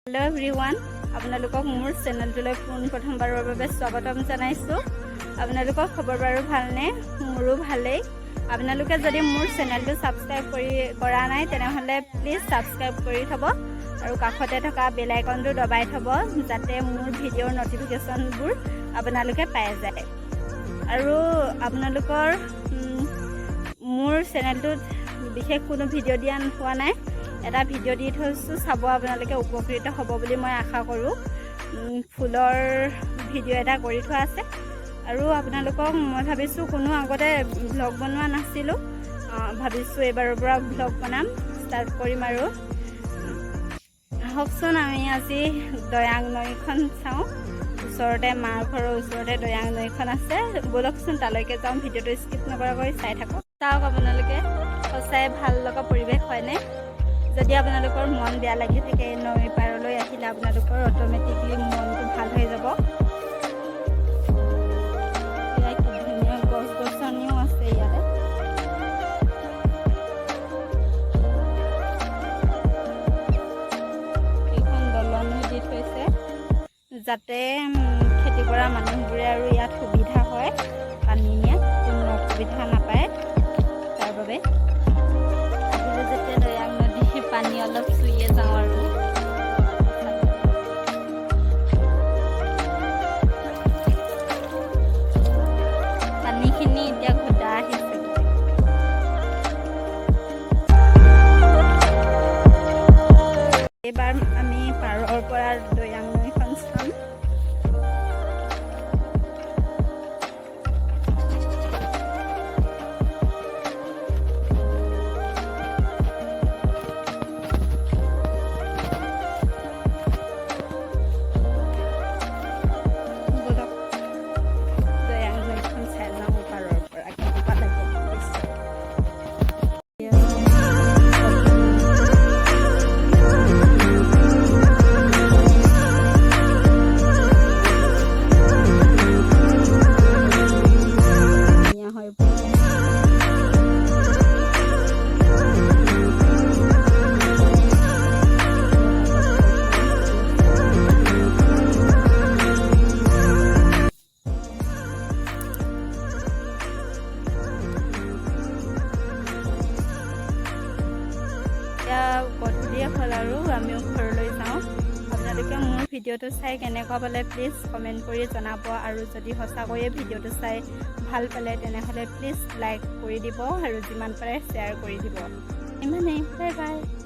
Hello' everyone, আপোনালোকক মোৰ চেনেলটোলৈ পোনপ্ৰথমবাৰৰ বাবে স্বাগতম জনাইছোঁ। আপোনালোকৰ খবৰ বাৰু ভালনে? মোৰো ভালেই। আপোনালোকে যদি মোৰ চেনেলটো ছাবস্ক্ৰাইব কৰা নাই, তেনেহ'লে প্লিজ ছাবস্ক্ৰাইব কৰি থ'ব আৰু কাষতে থকা বেল আইকনটো দবাই থ'ব, যাতে মোৰ ভিডিঅ'ৰ ন'টিফিকেশ্যনবোৰ আপোনালোকে পাই যায়। আৰু আপোনালোকৰ মোৰ চেনেলটোত বিশেষ কোনো ভিডিঅ' দিয়া হোৱা নাই। এটা ভিডিঅ' দি থৈছোঁ, চাব আপোনালোকে, উপকৃত হ'ব বুলি মই আশা কৰোঁ। ফুলৰ ভিডিঅ' এটা কৰি থোৱা আছে। আৰু আপোনালোকক মই ভাবিছোঁ, কোনো আগতে ভ্লগ বনোৱা নাছিলোঁ, ভাবিছোঁ এইবাৰৰ পৰা ভ্লগ বনাম, ষ্টাৰ্ট কৰিম। আৰু আহকচোন, আমি আজি দয়াং নৈখন চাওঁ। ওচৰতে, মাৰ ঘৰৰ ওচৰতে দয়াং নৈখন আছে। ব'লকচোন, তালৈকে যাওঁ। ভিডিঅ'টো স্কিপ নকৰাকৈ চাই থাকক। চাওক আপোনালোকে, সঁচাই ভাল লগা পৰিৱেশ হয়নে? যদি আপোনালোকৰ মন বেয়া লাগি থাকে, নৈ পাৰলৈ আহিলে আপোনালোকৰ অট'মেটিকলি মনটো ভাল হৈ যাব। এয়া কি ধুনীয়া গছ গছনিও আছে ইয়াতে। এইখন দলঙো দি থৈছে, যাতে খেতি কৰা মানুহবোৰে আৰু ইয়াত সুবিধা হয়, পানী নিয়াত কোনো অসুবিধা নাপায় তাৰ বাবে। আহিলে যেতিয়া দয়াং নদীৰ পানী অলপ চুইয়ে যাওঁ। আৰু পানীখিনি এতিয়া ঘোটা আহিছে গোটেই। এইবাৰ আমি পাৰৰ পৰা দৈয়াং নৈখন চাম। ব'লক, দৈয়াং নৈখন চাই যাওঁ পাৰৰ পৰা, কেনেকুৱা লাগে দৃশ্য। ধুনীয়া হৈ পৰিছে। এতিয়া গধূলিয়ে হ'ল আৰু আমিও ঘৰলৈ যাওঁ। আপোনালোকে মোৰ ভিডিঅ'টো চাই কেনেকুৱা পালে, প্লিজ কমেণ্ট কৰি জনাব। আৰু যদি সঁচাকৈয়ে ভিডিঅ'টো চাই ভাল পালে, তেনেহ'লে প্লিজ লাইক কৰি দিব আৰু যিমান পাৰে শ্বেয়াৰ কৰি দিব। ইমানেই, বাই বাই।